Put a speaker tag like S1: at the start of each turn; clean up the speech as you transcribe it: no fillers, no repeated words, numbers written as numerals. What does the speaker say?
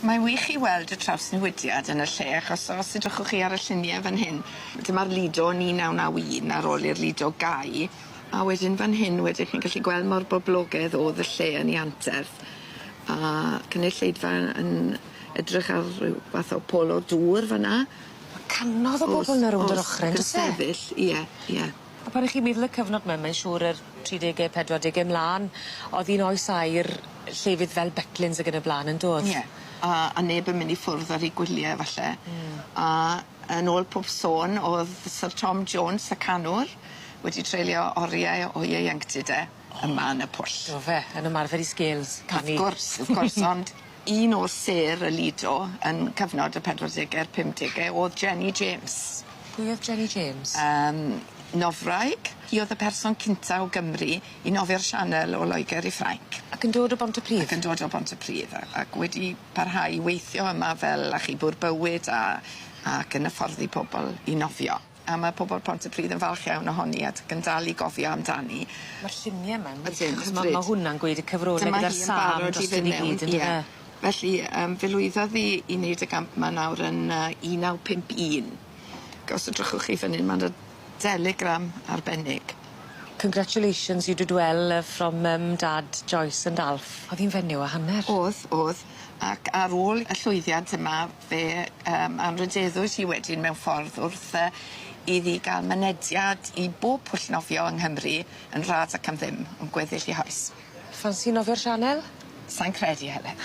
S1: Mae'n wych i weld y trawsnewidiad yn y lle achos os edrychwch chi ar y llunie fan hyn dyma'r Lido yn un naw naw un ar ôl i'r Lido gau a wedyn fan hyn wedyn chi'n gallu gweld mor boblogedd o'dd y lle yn 'i anterth a cynulleidfa yn edrych ar ryw fath o polo dŵr fan 'na.
S2: Ma' canodd o bobol 'na rownd yr ochre on'd o's e?
S1: O's ac yn sefyll ie ie.
S2: A pan 'ych chi'n meddwl y cyfnod 'my mae'n siŵr yr tri dege pedwar dege mlan o'dd 'i'n oes aur llefydd fel Butlins ag yn y bla'n yndodd?
S1: Ie a a neb yn mynd i ffwrdd ar 'u gwylie falle.
S2: Hmm.
S1: A yn ôl pob sôn o'dd Syr Tom Jones y canwr wedi treulio orie o'i ieuenctid e yma yn y pwll.
S2: Do fe? Yn ymarfer 'i scales canu.
S1: Wrth gwrs wrth gwrs ond un o sêr y Lido yn cyfnod y pedwar dege a'r pump dege o'dd Jenny James.
S2: Pwy o'dd Jenny James?
S1: Yym nofwraig. Hi o'dd y person cynta o Gymru i nofio'r sianel o Loeger i Ffrainc.
S2: Ac yn dod o Bontypridd?
S1: Ac yn dod o Bontypridd a ac wedi parhau i weithio yma fel achubwr bywyd a ac yn hyfforddi pobol i nofio. A ma' pobol Pontypridd yn falch iawn ohoni a ac yn dal i gofio amdani.
S2: Ma'r llunie 'ma'n wych
S1: Ydyn
S2: achos ma'
S1: hyfryd.
S2: ma' hwnna'n gweud y cyfrole
S1: Dyma
S2: gyda'r
S1: hi yn
S2: sâl
S1: barod i
S2: drostyn
S1: fynd
S2: i
S1: mewn
S2: gyd yndyfe?
S1: ie. Felly yym fe lwyddodd 'i i neud y gamp 'ma nawr yn yy un naw pump un. Ac os edrychwch chi fyn 'yn ma' 'ny deligram arbennig.
S2: Congratulations you did well from Dad, Joyce and Alf. O'dd 'i'n fenyw a hanner.
S1: O'dd o'dd ac ar ôl y llwyddiant yma fe yym anrydeddwyd hi wedyn mewn ffordd wrth yy iddi ga'l mynediad i bob pwll nofio yng Nghymru yn rhad ac am ddim am gweddill 'i hoes.
S2: Ffansi nofio'r sianel?
S1: Sai'n credu Helen.